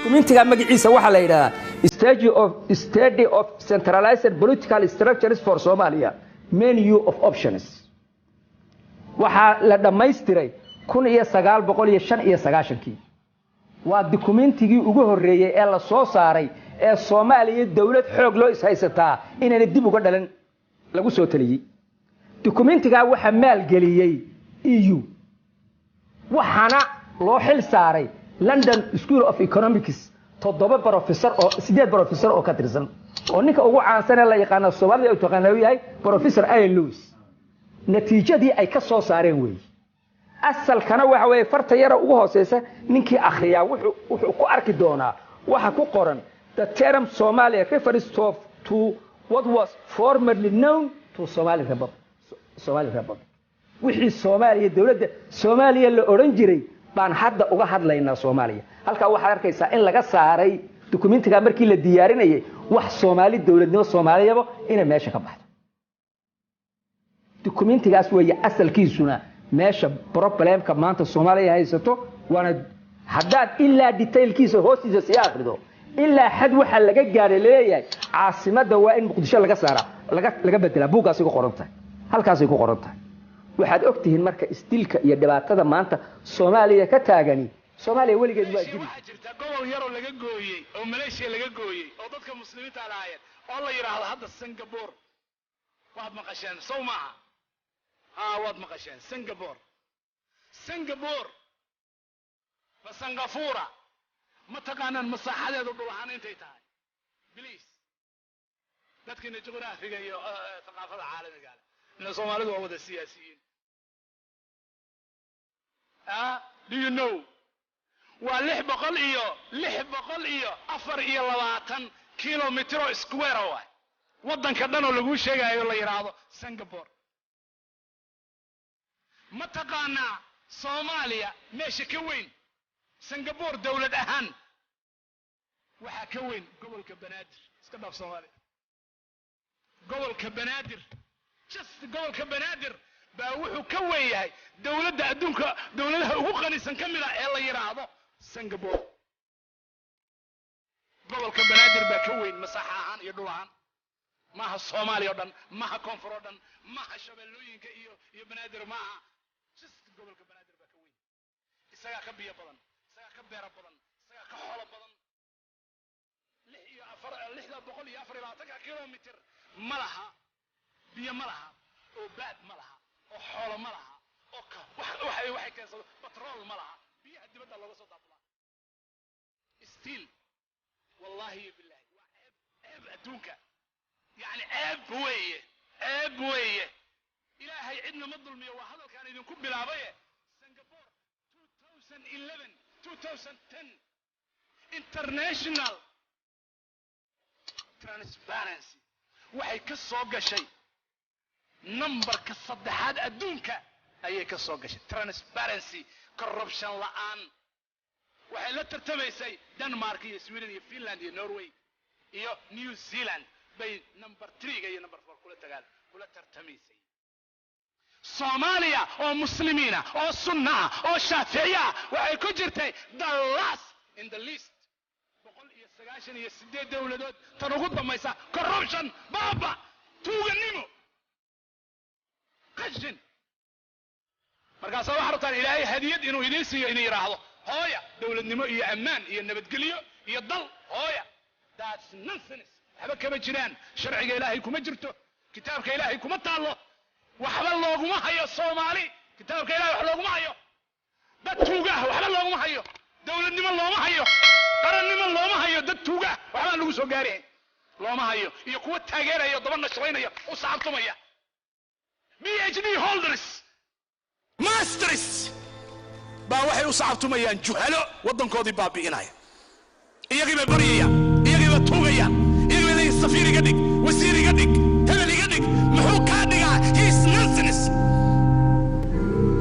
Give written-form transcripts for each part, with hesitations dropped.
Dukumentiga magaciisa waxaa la yidhahdaa Study of Centralized Political Structures for Somalia, Menu of Options. Waxaa la dhammaystiray 1995-kii. Waa dukumentigii ugu horreeyey ee la soo saaray ee Soomaaliya dowlad xoog loo ishaysataa inayna dib uga dhalan lagu soo taliyey. Dukumentigaa waxaa maalgeliyey EU, waxaana loo xil saaray London School of Economics, toddoba professor oo, sideed professor oo ka tirsan, oo ninka ugu caansan ee la yaqaano Soomaalida u taqaana uu yahay Professor Ian Lewis. Natiijadii ay ka soo saareen weeye. Asalkana waxa weeye farta yara ugu hooseysa. Ninkii akhriyaa wuxuu ku arki doonaa waxa ku qoran: "The term Somalia refers to what was formerly known to Somali Republic." Somali Republic, wixii Soomaaliya, dowladda Soomaaliya la odhan jiray baan hadda uga hadlaynaa Soomaaliya. Halkaa waxaad arkaysaa in laga saaray dukumentiga markii la diyaarinayay wax Soomaali, dowladnimo Soomaaliyaba inay meesha ka baxdo. Dukumentigaas weeye asalkiisuna meesha problemka maanta Soomaaliya haysato. Waana haddaad ilaa detailkiisa hoostiisa sii akrido, ilaa xad waxaa laga gaadhay laleeyahay caasimadda waa in Muqdisho laga saaraa, laga bedelaa. Buuggaasay ku qoran tahay, halkaasay ku qoran tahay. Waxaad og tihiin marka isdilka iyo dhibaatada maanta Soomaaliya ka taagani, Soomaaliya weligeed waa jiri. Waxaa jirta gobol yaroo laga gooyey oo Maleeshiya laga gooyey oo dadka Muslimiinta lahaayeen oo la yidhaahdo hadda Singapore. Waad maqasheen, sow maaha? Haa, waad maqasheen. Singapore, Singapore ma Singapura? Ma taqaanaan masaaxadeedu dhul ahaan intay tahay? Please, dadkiina juqraafiga iyo thaqaafada caalamiga leh, ina Soomaalidu waa wada siyaasiyiin. Ah, do you know? Waa 624 kilomitro square waay waddanka dhan oo laguu sheegayo la yidhaahdo Singapore. Ma taqaanaa Soomaaliya meesha ka weyn Singapore dowlad ahaan? Waxaa ka weyn gobolka Banaadir. Iska dhaaf Soomaaliya, gobolka Banaadir, just gobolka Banaadir baa wuxuu ka weyn yahay dowladda adduunka dowladaha ugu qanisan ka mid ah ee la yidhaahdo Singapore. Gobolka Banaadir baa ka weyn masaaxa ahaan iyo dhul ahaan. Maaha Soomaaliya o dhan, maaha koonfur oo dhan, maaha Shabeellooyinka iyo Banaadir, maaha. Just gobolka Banaadir baa ka weyn. Isagaa ka biyo badan, isagaa ka beero badan, isagaa ka xoolo badan. Lix iyo afar 624-ka kilomitr ma laha biyo, ma laha oo baad ma laha oo xoolo ma laha oo waxay keensado batrool ma laha. Biyaha dibadda looga soo daabulaa. Still, wallahi iyo billahi, waa ceeb, ceeb adduunka, yani ceeb weeye, ceeb weeye. Ilaahay cidna ma dulmiyo. Waa hadalkaan idinku bilaabaye. Singapore 2011, 2010 International Transparency waxay ka soo gashay numberka saddexaad adduunka ayay ka soo gashay transparency, corruption la'aan. Waxay la tartamaysay Denmark iyo Sweden iyo Finland iyo Norway iyo New Zealand bay number three-ga iyo number four kula tagaan, kula tartamaysay. Soomaaliya oo Muslimiina oo sunna ah oo Shaaficiya ah waxay ku jirtay the last in the list, 198 dowladood tan ugu dambaysa. Corruption, baaba, tuuganimo, qashin. Markaasaa waxaa rabtaan Ilaahay hadiyad inuu idiin siiyo, inuu yidhaahdo hooya dowladnimo iyo ammaan iyo nabadgelyo iyo dal hooya. That's nonsense. Waxba kama jiraan. Sharciga Ilaahay kuma jirto, kitaabka Ilaahay kuma taallo, waxba looguma hayo Soomaali. Kitaabka Ilahay wax looguma hayo. Dad tuugaah waxba looguma hayo, dowladnimo looma hayo, qarannimo looma hayo. Dad tuugaah waxbaa lagu soo gaari looma hayo, iyo kuwa taageeraya, daba nashraynaya, u sacabtumaya. PhD holders, masters baa waxay u sacabtumayaan juhalo waddankoodii baabi'inaya. Iyagiiba baryayaan, iyagiiba tuugayaan, iyagiiba leeyihin safiir iga dhig, wasiir iga dhig, hebel iga dhig. Muxuu kaa dhigaa? He's nonsense.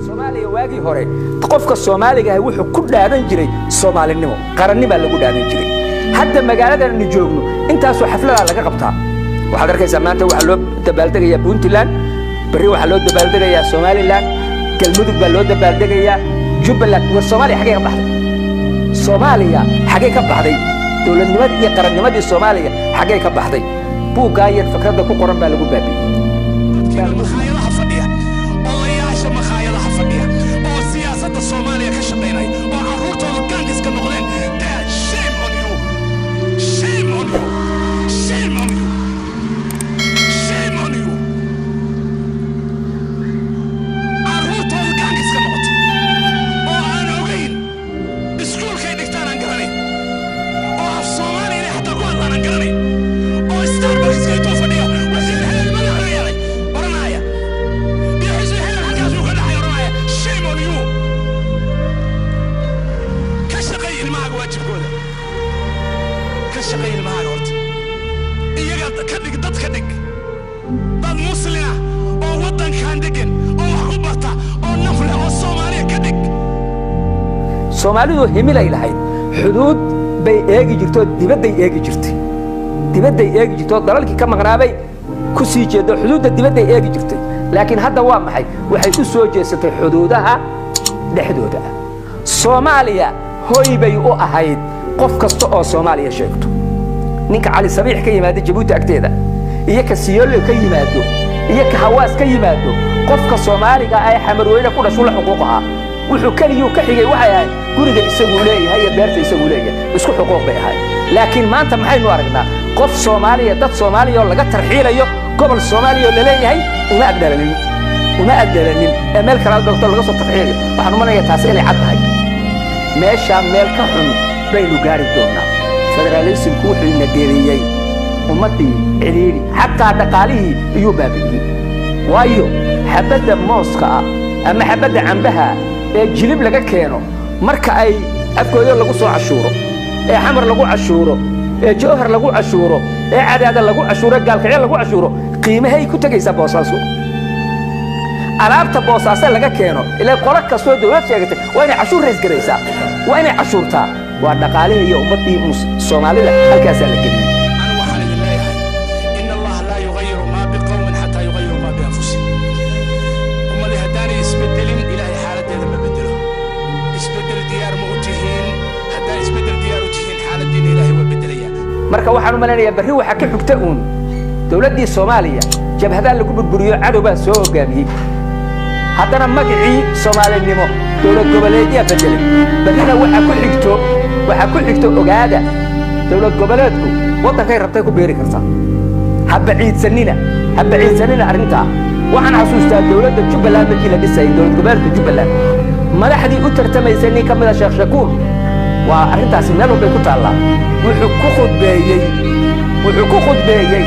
Soomaaliya waagii hore qofka Soomaaliga ahi wuxuu ku dhaadan jiray Soomaalinimo, qarannimaa lagu dhaadan jiray. Hadda magaaladan aynu joogno intaasoo xafladaa laga qabtaa. Waxaad arkaysaa maanta waxaa loo dabaaldegayaa Puntland, berri waxaa loo dabaaldegayaa Somaliland, Galmudug baa loo dabaaldegayaa, Jubbaland. War, Soomaaliya xaggee ka baxday? Soomaaliya xaggay ka baxday? Dowladnimadii iyo qarannimadii Soomaaliya xaggay ka baxday? Buuggaa yar fikradda ku qoran baa lagu baabi'iyey. Makhaayadaha fadhiya, odayaasha makhaayadaha fadhiya oo siyaasadda Soomaaliya ka shaqaynaya oo carruurtooda gangs-ka noqdeen, dee shame on you, shame on you, shame on you, shame on you. Carruurtooda gangs-ka noqotay oo aan ogayn iskuulkay dhigtaan, aan garanayn, oo af Soomaaliya inay xataa ku hadlaan aan garanayn, oo Starbuckska intuu fadhiyo "wasiir hebel madaxa yeelay" oranaya iyo "xisbi hebel halkaasuu ka dhacay" oranaya, shame on you. Ka shaqeey ilmahaaga waajibkooda, ka shaqeey ilmahaaga. Horta iyaga ka dhig dad, ka dhig dad muslina oo waddankan degan oo wax ku barta oo naf leh oo Soomaaliya ka dhig. Soomaalidu himilay lahayd, xuduud bay eegi jirtoo dibadday eegi jirtay, dibadday eegi jirtoo dalalkii ka maqnaabay ku sii jeedo, xuduudda dibadday eegi jirtay. Laakiin hadda waa maxay? Waxay u soo jeesatay xuduudaha dhexdooda ah. Soomaaliya hoy bay u ahayd qof kasta oo Soomaaliya sheegto. Ninka Cali Sabiix ka yimaada Jabuuti agteeda, iyo ka Siyoolo ka yimaado, iyo ka Hawaas ka yimaado, qofka Soomaaliga ah ee Xamarweyne ku dhashu la xuquuq ahaa. Wuxuu keliyuu ka xigay waxay ahayd guriga isaguu leeyahay iyo beerta isaguu leeyahay, isku xuquuq bay ahayd. Laakiin maanta maxaynu aragnaa? Qof Soomaaliya, dad Soomaaliya oo laga tarxiilayo gobol Soomaaliya oo laleeyahay uma agdhalanin, uma agdhalanin, ee meel kale dogto laga soo tarxiilayo. Waxaan umanayaa taasi inay cad tahay. Meeshaa meel ka xun baynu gaari doonaa. Federaalismku wuxuu ina geliyey ummaddii cidhiidhi, xataa dhaqaalihii iyuu baabi'iyey. Waayo, xabadda mooska ah ama xabadda cambaha ee Jilib laga keeno, marka ay Afgooyo lagu soo cashuuro, ee Xamar lagu cashuuro, ee Jowhar lagu cashuuro, ee Cadaada lagu cashuuro, Gaalkacyo lagu cashuuro, qiimahay ku tegaysaa Boosaaso? Alaabta Boosaaso laga keeno, ilaa qolo kastoo dawlad sheegatay waa inay cashuur raysgaraysaa, waa inay cashuurtaa. Waa dhaqaalihii iyo ummaddii Soomaalida halkaasaa la geliyey. Anigu waxaan idin leeyahay: إن الله لا يغير ما بقوم حتى يغيروا ما بأنفسهم. Ummadi haddaanay isbedelin, Ilaahay xaaladdeeda ma bedelo. Isbedel diyaar ma u tihiin? Haddaa isbedel diyaar u tihiin, xaaladdiina Ilaahay waa bedelayaa. Marka waxaan u malaynayaa berri waxaa ka xigta uun dowladdii Soomaaliya jabhadaa lagu burburiyo, cadow baa soo hoggaamiyey. Haddana magacii Soomaalinimo dowlad goboleedyaa bedelay. Berrina waxaa ku xigto, ogaada, dowlad goboleedku waddankay rabtay ku beeri kartaa. Ha baciidsanina, ha baciidsanina arrintaa. Waxaan xasuustaa dowladda Jubbaland markii la dhisayay, dowlad goboleedka Jubbaland, madaxdii u tartamaysay nin ka mida, Sheekh Shakuur, waa arrintaasi meel walbay ku taallaa, wuxuu ku khudbeeyey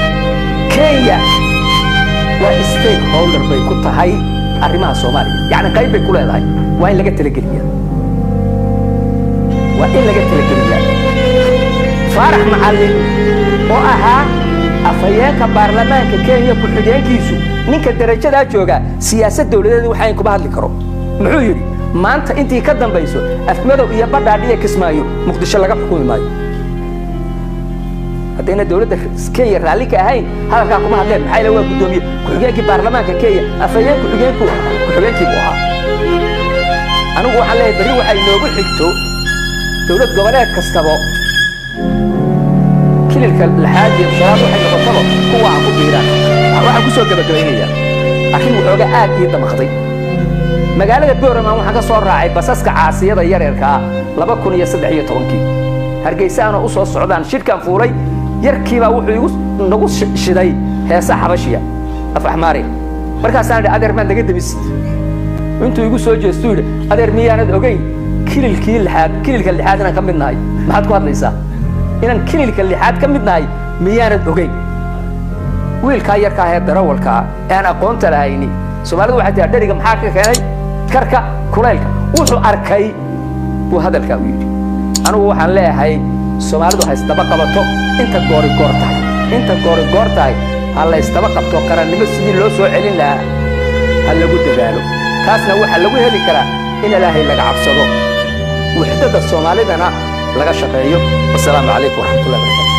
Kenya waa stakeholder bay ku tahay arrimaha Soomaaliya, yacni qayb bay ku leedahay, waa in laga talageliyaa, waa in laga talageliyaa. Faarax Macallin oo ahaa afhayeenka baarlamaanka Kenya ku-xigeenkiisu, ninka darajadaa joogaa siyaasad dowladeed waxayn kuma hadli karo, muxuu yidhi? Maanta intii ka dambayso Afmadow iyo Badhaadhiya Kismaayo Muqdisho laga xukumi maayo. Haddayna dowladda Kenya raalli ka ahayn, hadalkaa kuma hadleen. Maxaa yeele, waa guddoomiye ku-xigeenkii baarlamaanka Kenya, afhayeen ku-xigeenku ku-xigeenkii buu ahaa. Anigu waxaan leeyahay berri waxay inoogu xigto dowlad goboleed kastaba kililka lixaad iyo shanaad waxay noqotaba kuwa ha ku biiraan. Waxaan ku soo gabagabaynayaa arrin waxooga aad ii damaqday. Magaalada Boraman waxaan ka soo raacay basaska caasiyada yaryarka ah 2013-kii. Hargeysa anoo u soo socdaan shirkaan fuulay, yarkiibaa wuxuu igu nagu shiday heesa Xabashiya, af Axmaari. Markaasaan idhi, "Adeer, maad naga demisid?" Intuu igu soo jeestuu yidhi, "Adeer, miyaanad ogeyn kililkii lixaad, kililka lixaad inaan ka mid nahay? Maxaad ku hadlaysaa? Inaan kililka lixaad ka mid nahay miyaanad ogeyn?" Wiilkaa yarka ahee darawalkaa ee aan aqoonta lahayni, Soomaalidu waxay tihaa, "Dheriga maxaa ka keenay karka kulaylka?" Wuxuu arkay buu hadalkaa u yidhi. Anigu waxaan leeyahay Soomaalidu ha isdaba qabato inta goori goor tahay, inta goori goor tahay ha la isdaba qabto. Qarannimo sidii loo soo celin lahaa ha lagu dadaalo. Taasna waxaa lagu heli karaa in Ilaahay laga cabsado, wuxdada Soomaalidana laga shaqeeyo. Wasalaamu calaykum waraxmatullahi barakatu.